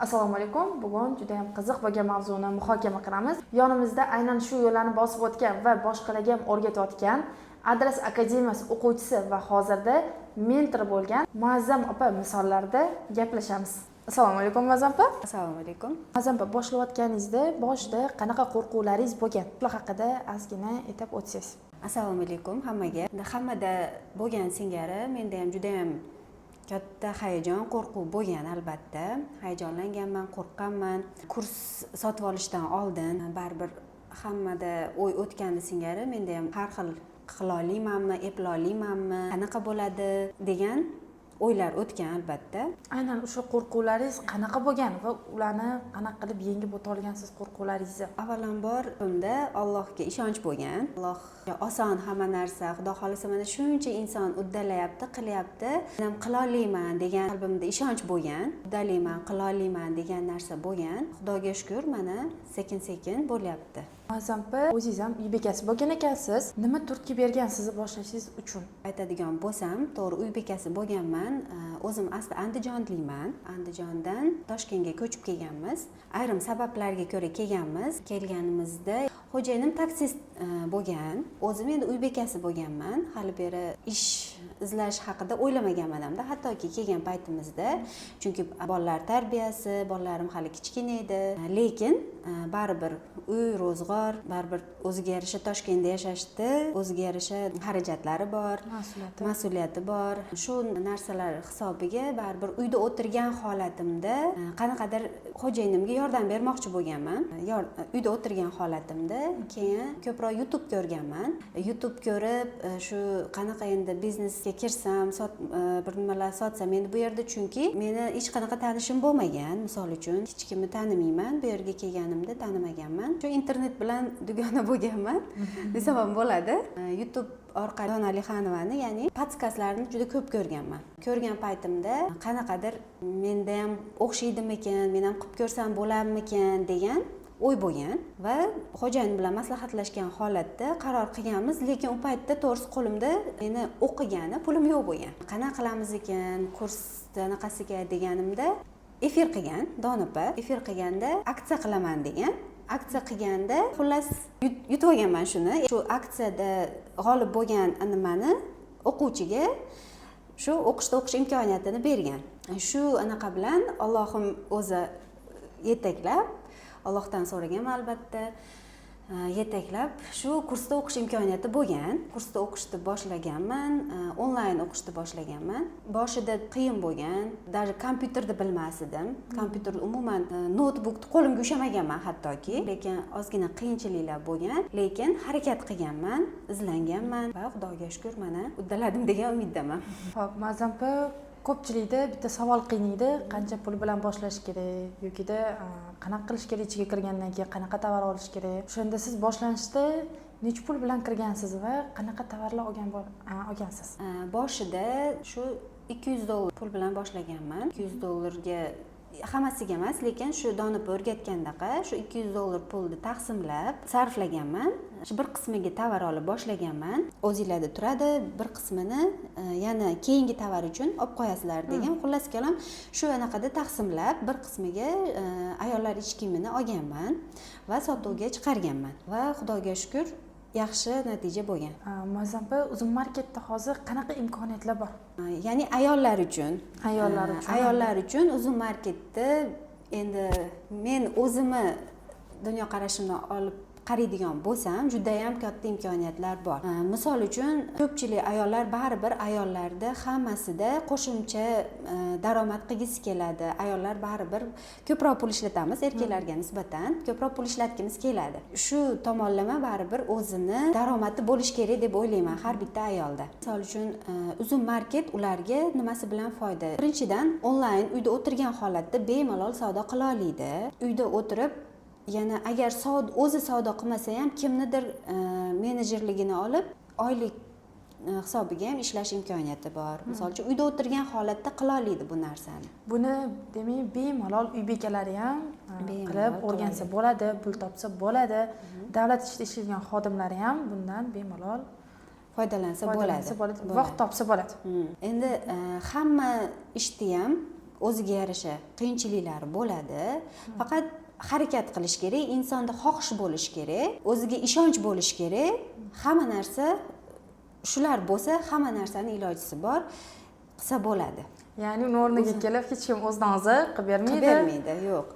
Assalomu alaykum. Bugun juda ham qiziq bo'lgan mavzuni muhokama qilamiz. Yonimizda aynan shu yo'llarni bosib o'tgan va boshqalarga ham o'rgatayotgan Adras akademiyasi o'quvchisi va hozirda mentor bo'lgan Muazzam opa misollarida gaplashamiz. Assalomu alaykum, Muazzam opa. Assalomu alaykum. Muazzam opa, boshlayotganingizda boshida qanaqa qo'rquvlaringiz bo'lgan? Shular haqida ozgina aytib o'tsangiz. Assalomu alaykum hammaga. Endi hammada bo'lgan singari menda ham juda ham katta hayajon, qo'rquv bo'lgan albatta. Hayajonlanganman, qo'rqqanman. Kurs sotib olishdan oldin baribir hammada o'y o'tgani singari menda ham har xil qila olmaymanmi, eplay olmaymanmi, qanaqa bo'ladi degan o'ylar o'tgan albatta. Aynan o'sha qo'rquvlaringiz qanaqa bo'lgan va ularni qanaqa qilib yengib o'ta olgansiz, qo'rquvlaringizni? Avvalambor, bunda Allohga ishonch bo'lgan. Allohga oson hamma narsa. Xudo xohlasa, mana shuncha inson uddalayapti, qilyapti, men ham qila olaman degan qalbimda ishonch bo'lgan. Uddalayman, qila olaman degan narsa bo'lgan. Xudoga shukur, mana sekin sekin bo'lyapti. Muazzam opa, o'zingiz ham uy bekasi bo'lgan ekansiz. Nima turtki bergan sizni boshlashingiz uchun? Aytadigan bo'lsam, to'g'ri, uy bekasi bo'lganman. O'zim asli andijonlikman. Andijondan Toshkentga ko'chib kelganmiz. Ayrim sabablarga ko'ra kelganmiz. Kelganimizda xo'jayinim taksist bo'lgan. O'zim endi uy bekasi bo'lganman. Hali beri ish izlash haqida o'ylamaganman hamda hattoki kelgan paytimizda, chunki bolalar tarbiyasi, bolalarim hali kichkina edi. Lekin baribir uy ro'zg'or, baribir o'ziga yarasha Toshkentda yashashni o'ziga yarasha xarajatlari bor, mas'uliyati. Mas'uliyati bor. Shu narsalar hisobiga baribir uyda o'tirgan holatimda qanaqadir xo'jayinimga yordam bermoqchi bo'lganman. Uyda o'tirgan holatimda keyin ko'proq YouTube ko'rganman. YouTube ko'rib, shu qanaqa endi biznesga kirsam, bir nimalar sotsam endi bu yerda, chunki meni hech qanaqa tanishim bo'lmagan. Misol uchun, hech kimni tanimayman, bu yerga kelganimda tanimaganman. Shu internet bilan dugona bo'lganman desam ham bo'ladi. YouTube orqali Dona Alixanovani, ya'ni podkastlarini juda ko'p ko'rganman. Ko'rgan paytimda qanaqadir menda ham o'xshaydimikan, men ham qilib ko'rsam bo'larmikan degan o'y bo'lgan va xo'jayin bilan maslahatlashgan holatda qaror qilganmiz. Lekin u paytda, to'g'risi, qo'limda meni o'qigani pulim yo'q bo'lgan. Qanaqa qilamiz ekan kurs anaqasiga deganimda, efir qilgan Dona opa. Efir qilganda aksiya qilaman degan. Aksiya qilganda, xullas, yutib olganman shuni. Shu aksiyada g'olib bo'lgan nimani o'quvchiga shu o'qishda o'qish imkoniyatini bergan. Shu anaqa bilan Allohim o'zi yetaklab, Allohdan so'raganman albatta, yetaklab shu kursda o'qish imkoniyati bo'lgan. Kursda o'qishni boshlaganman, onlayn o'qishni boshlaganman. Boshida qiyin bo'lgan, даже kompyuterni bilmas edim. Kompyuter umuman, noutbukni qo'limga ushlamaganman hattoki. Lekin ozgina qiyinchiliklar bo'lgan, lekin harakat qilganman, izlanganman va Xudoga shukur, mana uddaladim degan umiddaman. Ho'p, Muazzam opa, ko'pchilikda bitta savol qiynaydi: qancha pul bilan boshlash kerak yokida qanaqa qilish kerak, ichiga kirgandan keyin qanaqa tovar olish kerak? O'shanda siz boshlanishda necha pul bilan kirgansiz va qanaqa tovarlar olgansiz? Boshida shu 200 dollar pul bilan boshlaganman. 200 dollarga hammasiga emas, lekin shu Dona opa o'rgatgandaqa shu 200 dollar pulni taqsimlab sarflaganman. Shu bir qismiga tovar olib boshlaganman. O'zinglarda turadi, bir qismini yana keyingi tovar uchun olib qo'yasizlar degan. Xullas kalom, shu anaqada taqsimlab bir qismiga ayollar ich kiyimini olganman va sotuvga chiqarganman va Xudoga shukur, yaxshi natija bo'lgan. Muazzam opa, Uzum Marketda hozir qanaqa imkoniyatlar bor? Ya'ni ayollar uchun? Ayollar uchun. Ayollar uchun Uzum Marketda endi men o'zimni dunyoqarashimdan olib qaraydigan bo'lsam, judayam katta imkoniyatlar bor. Misol uchun, ko'pchilik ayollar, baribir ayollarda hammasida qo'shimcha daromad qilgisi keladi. Ayollar baribir ko'proq pul ishlatamiz erkaklarga nisbatan, ko'proq pul ishlatgimiz keladi. Shu tomonlama baribir o'zini daromadi bo'lishi kerak deb o'ylayman har bitta ayolda. Misol uchun, Uzum Market ularga nimasi bilan foyda? Birinchidan, onlayn uyda o'tirgan holatda bemalol savdo qila oladi uyda o'tirib. Yana agar o'zi savdo qilmasa ham, kimnidir menejerligini olib, oylik hisobiga ham ishlash imkoniyati bor. Misol uchun, uyda o'tirgan holatda qila oladi bu narsani. Buni demak bemalol uy bekalari ham Bemalol qilib qila o'rgansa oladi. bo'ladi, pul topsa bo'ladi. Davlat ishida ishlaydigan xodimlari ham bundan bemalol foydalansa bo'ladi. Foydalansa bo'ladi, vaqt topsa bo'ladi. Endi hamma ishni ham O'ziga yarasha qiyinchiliklari bo'ladi, faqat harakat qilish kerak, insonda xohish bo'lishi kerak, o'ziga ishonch bo'lishi kerak. Hamma narsa shular bo'lsa, hamma narsani ilojisi bor, qilsa bo'ladi. Ya'ni uni o'rniga kelib hech kim o'zidan o'zi qilib bermaydi. Qilib bermaydi, yo'q.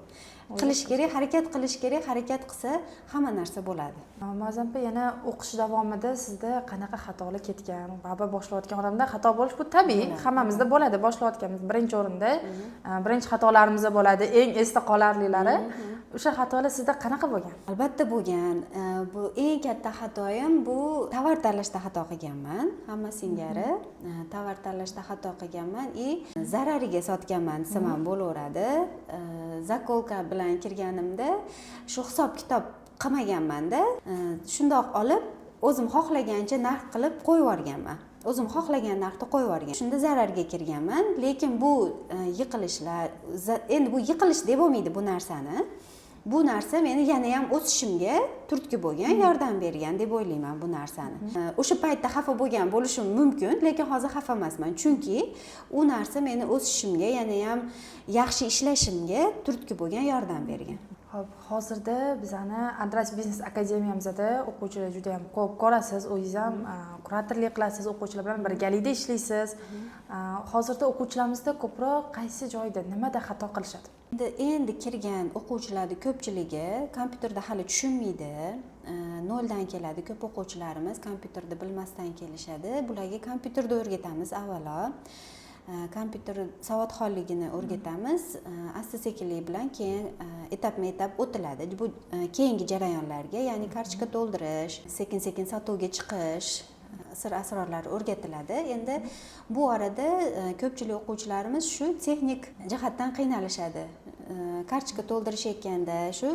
Qilish kerak, harakat qilish kerak. Harakat qilsa, hamma narsa bo'ladi. Muazzam opa, yana o'qish davomida sizda qanaqa xatolar ketgan? Baribir boshlayotgan odamda xato bo'lishi bu tabiiy, hammamizda bo'ladi. Boshlayotganmiz, birinchi o'rinda birinchi xatolarimiz bo'ladi, eng esda qolarlilari. O'sha xatolar sizda qanaqa bo'lgan? Albatta bo'lgan. Bu eng katta xatoyim, bu tovar tanlashda xato qilganman. Hamma singari tovar tanlashda xato qilganman и zarariga sotganman desam ham bo'laveradi. Заколка bilan kirganimda shu hisob kitob qilmaganmanda, shundoq olib, o'zim xohlagancha narx qilib qo'yib yuborganman, o'zim xohlagan narxda qo'yib yuborgan. Shunda zararga kirganman. Lekin bu yiqilishlar, endi bu yiqilish deb bo'lmaydi bu narsani. Bu narsa meni yana ham o'sishimga turtki bo'lgan, yordam bergan deb o'ylayman bu narsani. O'sha paytda xafa bo'lgan bo'lishim mumkin, lekin hozir xafa emasman, chunki u narsa meni o'sishimga, yana ham yaxshi ishlashimga turtki bo'lgan, yordam bergan. Ho'p, hozirda bizani Adras biznes akademiyamizda o'quvchilar juda yam ko'p ko'rasiz, o'zingiz ham kuratorlik qilasiz, o'quvchilar bilan birgalikda ishlaysiz. Hozirda o'quvchilarimizda ko'proq qaysi joyda, nimada xato qilishadi? Endi kirgan o'quvchilarni ko'pchiligi kompyuterda hali tushunmaydi, noldan keladi. Ko'p o'quvchilarimiz kompyuterni bilmasdan kelishadi. Bularga kompyuterda o'rgatamiz avvalo, kompyuter savodxonligini o'rgatamiz asta sekinlik bilan, keyin etapma etap o'tiladi bu keyingi jarayonlarga, ya'ni kartochka to'ldirish, sekin sekin sotuvga chiqish sir asrorlari o'rgatiladi. Endi bu orada ko'pchilik o'quvchilarimiz shu texnik jihatdan qiynalishadi. Kartochka to'ldirishayotganda shu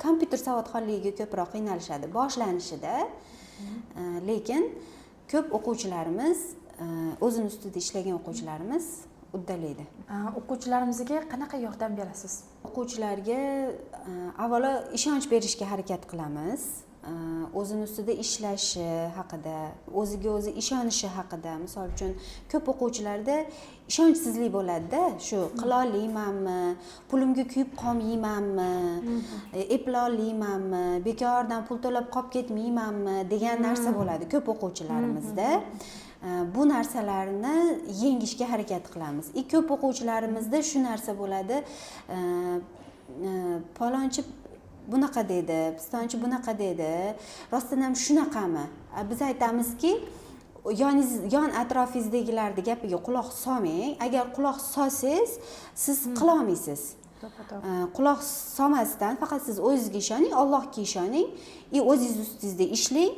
kompyuter savodxonligiga ko'proq qiynalishadi boshlanishida. Lekin ko'p o'quvchilarimiz, o'zini ustida ishlagan o'quvchilarimiz uddalaydi. O'quvchilarimizga qanaqa yordam berasiz? O'quvchilarga avvalo ishonch berishga harakat qilamiz, o'zini ustida ishlashi haqida, o'ziga o'zi ishonishi haqida. Misol uchun, ko'p o'quvchilarda ishonchsizlik bo'ladida, shu qilolmaymanmi, pulimga kuyib qolmaymanmi, eplolmaymanmi, bekordan pul to'lab qolib ketmaymanmi degan narsa bo'ladi ko'p o'quvchilarimizda. Bu narsalarni yengishga harakat qilamiz. И ko'p o'quvchilarimizda shu narsa bo'ladi: palonchi bunaqa dedi, pistonchi bunaqa dedi, rostdan ham shunaqami? Biz aytamizki, yoningiz, yon atrofingizdagilarni gapiga quloq solmang. Agar quloq solsangiz, siz qilolmaysiz. To'ppa to'g'ri. Quloq solmasdan faqat siz o'zingizga ishoning, Allohga ishoning и o'zingiz ustingizda ishlang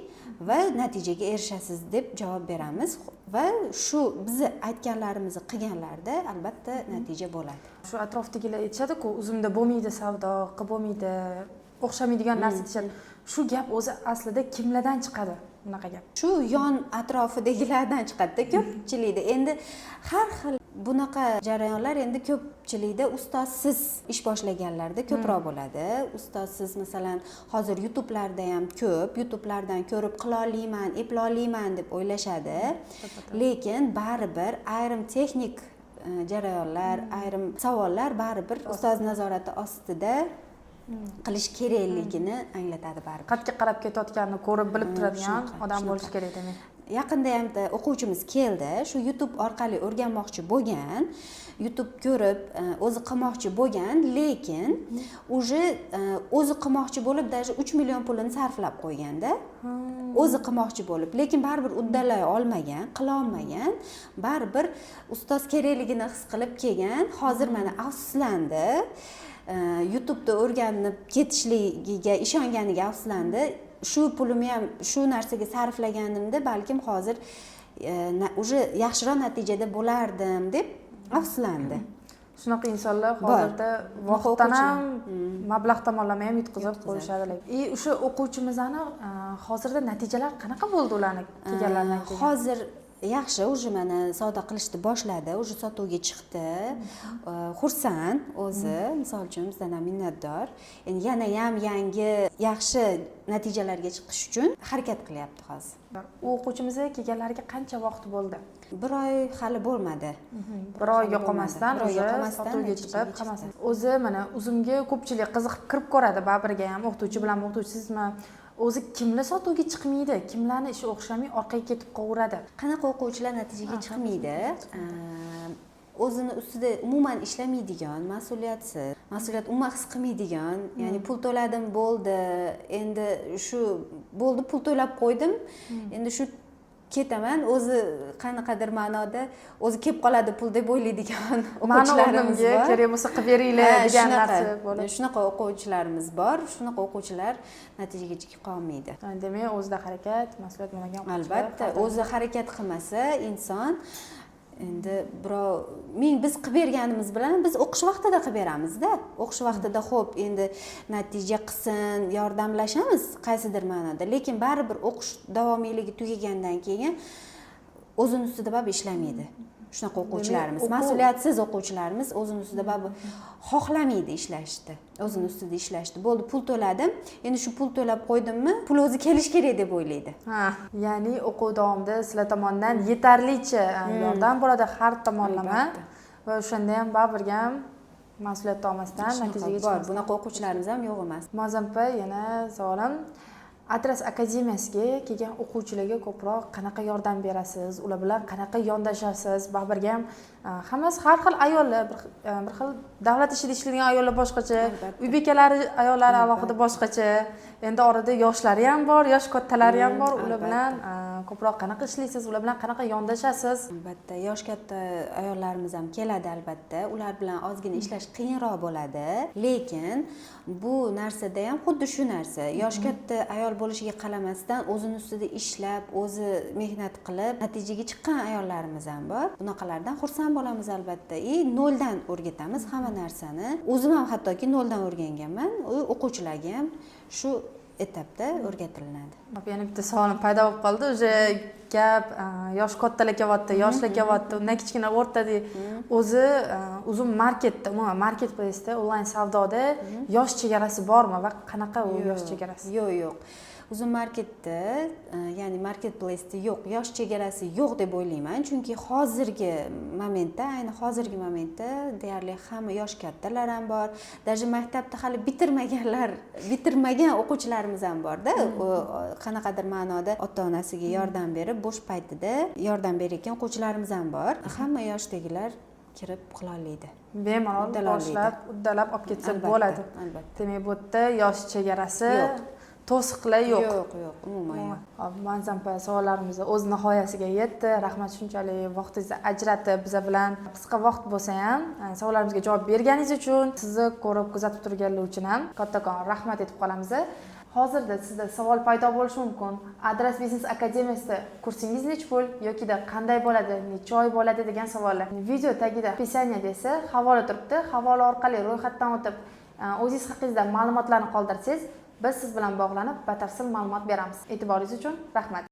va natijaga erishasiz deb javob beramiz. Va shu bizni aytganlarimizni qilganlarida albatta natija bo'ladi. Shu atrofdagilar aytishadiku, uzumda bo'lmaydi, savdo qilib bo'lmaydi, o'xshamaydigan narsa deyishadi. Shu gap o'zi aslida kimlardan chiqadi bunaqa gap? Shu yon atrofidagilardan chiqadida ko'pchilikda. Endi har xil bunaqa jarayonlar endi ko'pchilikda ustozsiz ish boshlaganlarda ko'proq bo'ladi. Ustozsiz, masalan, hozir YouTubelarda ham ko'p, YouTubelardan ko'rib qilolmayman, eplolmayman deb o'ylashadi, lekin baribir ayrim texnik jarayonlar, ayrim savollar baribir ustoz nazorati ostida qilish kerakligini anglatadi baribir. Qatga qarab ketayotganini ko'rib, bilib turadigan odam bo'lishi kerak demak. Yaqinda ham bitta o'quvchimiz keldi, shu YouTube orqali o'rganmoqchi bo'lgan, YouTube ko'rib o'zi qilmoqchi bo'lgan, lekin уже o'zi qilmoqchi bo'lib, даже 3 million pulini sarflab qo'yganda o'zi qilmoqchi bo'lib, lekin baribir uddalay olmagan, qilolmagan. Baribir ustoz kerakligini his qilib kelgan. Hozir mana afsuslandi, YouTubeda o'rganib ketishligiga ishonganiga afsuslandi. Shu pulimni ham shu narsaga sarflaganimda, balkim hozir уже yaxshiroq natijada bo'lardim deb afsuslandi. Shunaqa insonlar Bor. hozirda Bunaqa vaqtdan ham, o'quvchilar. Mablag' tomonlama ham yutqizib Yutqizadi. qo'yishadi. И o'sha o'quvchimizni hozirda natijalar qanaqa bo'ldi ularni kelganlaridan keyin? Hozir Yaxshi, уже mana savdo qilishni boshladi, уже sotuvga chiqdi. Xursand o'zi, misol uchun, bizdan ham minnatdor. Endi yanayam yangi yaxshi natijalarga chiqish uchun harakat qilyapti hozir. U o'quvchimizga kelganlariga qancha vaqt bo'ldi? Bir oy hali bo'lmadi. Bir oyga qolmasdan Bir oyga уже qolmasdan sotuvga natijaga chiqib, chiqdi. hammasi. O'zi mana Uzumga ko'pchilik qiziqib kirib ko'radi baribirga ham, o'qituvchi bilan, o'qituvchisizmi, o'zi kimlar sotuvga chiqmaydi, kimlarni ishi o'xshamay orqaga ketib qolaveradi? Qanaqa o'quvchilar natijaga chiqmaydi? O'zini ustida umuman ishlamaydigan, mas'uliyatsiz, mas'uliyat umuman his qilmaydigan, ya'ni pul to'ladim, bo'ldi, endi shu bo'ldi, pul to'lab qo'ydim, endi shu ketaman, o'zi qanaqadir ma'noda o'zi kelib qoladi pul deb o'ylaydigan Mani o'quvchilarimiz o'rnimga bor. kerak bo'lsa qilib beringlar Ha, degan shunaqa, narsa bo'ladi. Shunaqa o'quvchilarimiz bor. Shunaqa o'quvchilar natijaga chiqa qolmaydi. Demak, o'zida harakat, mas'uliyat bo'lmagan o'quvchilar Albatta, xato. o'zi harakat qilmasa inson, endi birov ming biz qilib berganimiz bilan, biz o'qish vaqtida qilib beramizda, o'qish vaqtida, ho'p, endi natija qilsin, yordamlashamiz qaysidir ma'noda, lekin baribir o'qish davomiyligi tugagandan keyin o'zini ustida baribir ishlamaydi shunaqa o'quvchilarimiz. Mas'uliyatsiz o'quvchilarimiz o'zini ustida baribir xohlamaydi ishlashni, o'zini ustida ishlashni. Bo'ldi, pul to'ladim, endi shu pul to'lab qo'ydimmi, pul o'zi kelishi kerak deb o'ylaydi. Ha, ya'ni o'quv davomida sizlar tomonidan yetarlicha yordam bo'ladi har tomonlama Albatta. va o'shanda ham baribir ham mas'uliyatni olmasdan Shunaqa natijaga bor, chiqmasdan. Bunaqa o'quvchilarimiz ham yo'q emas. Muazzam opa, yana savolim: Adras akademiyasiga kelgan o'quvchilarga ko'proq qanaqa yordam berasiz, ular bilan qanaqa yondashasiz? Baribir ham hammasi har xil ayollar, bir xil davlat ishida ishlaydigan ayollar boshqacha, uy bekalari ayollari alohida boshqacha, endi orada yoshlari ham bor, yosh kattalari ham bor. Ular bilan ko'proq qanaqa ishlaysiz, ular bilan qanaqa yondashasiz? Albatta, yosh katta ayollarimiz ham keladi. Albatta, ular bilan ozgina ishlash qiyinroq bo'ladi, lekin bu narsada ham xuddi shu narsa: yosh katta ayol bo'lishiga qaramasdan, o'zini ustida ishlab, o'zi mehnat qilib natijaga chiqqan ayollarimiz ham bor. Bunaqalardan xursand bo'lamiz, albatta. И noldan o'rgatamiz hamma narsani. O'zim ham hattoki noldan o'rganganman, u o'quvchilarga ham shu etapda o'rgatilinadi. Hop, yana bitta savolim paydo bo'lib qoldi. Уже gap yosh kattalar kelyapti, yoshlar kelyapti, undan kichkina, o'rtada. O'zi Uzum marketda, umuman marketplace'da, onlayn savdoda yosh chegarasi bormi va qanaqa u yosh chegarasi? Yo'q, Uzum marketda, ya'ni marketplace'da yo'q, yosh chegarasi yo'q deb o'ylayman, chunki hozirgi momentda, ayni hozirgi momentda deyarli hamma, yosh kattalar ham bor, даже maktabni hali bitirmaganlar, bitirmagan o'quvchilarimiz ham borda. U qanaqadir ma'noda ota onasiga yordam berib, bo'sh paytida yordam berayotgan o'quvchilarimiz ham bor. Hamma yoshdagilar kirib qila oladi. Bemalol Uddala oladi. boshlab, uddalab olib ketsa Albatta, bo'ladi. Albatta. Demak, bu yerda yosh chegarasi, Yo'q. to'siqlar yo'q. Yo'q, umuman yo'q. Hop, Muazzam opa, savollarimiz o'z nihoyasiga yetdi. Rahmat, shunchalik vaqtingizni ajratib, biza bilan qisqa vaqt bo'lsa ham savollarimizga javob berganingiz uchun, sizni ko'rib, kuzatib turganlar uchun ham kattakon rahmat aytib qolamiz. Hozirda sizda savol paydo bo'lishi mumkin: Adras biznes akademiyasida kursingiz nechi pul yokida qanday bo'ladi, necha oy bo'ladi degan savollar. Video tagida, описание da esa havola turibdi. Havola orqali ro'yxatdan o'tib, o'zingiz haqingizda ma'lumotlarni qoldirsangiz, biz siz bilan bog'lanib, batafsil ma'lumot beramiz. E'tiboringiz uchun rahmat.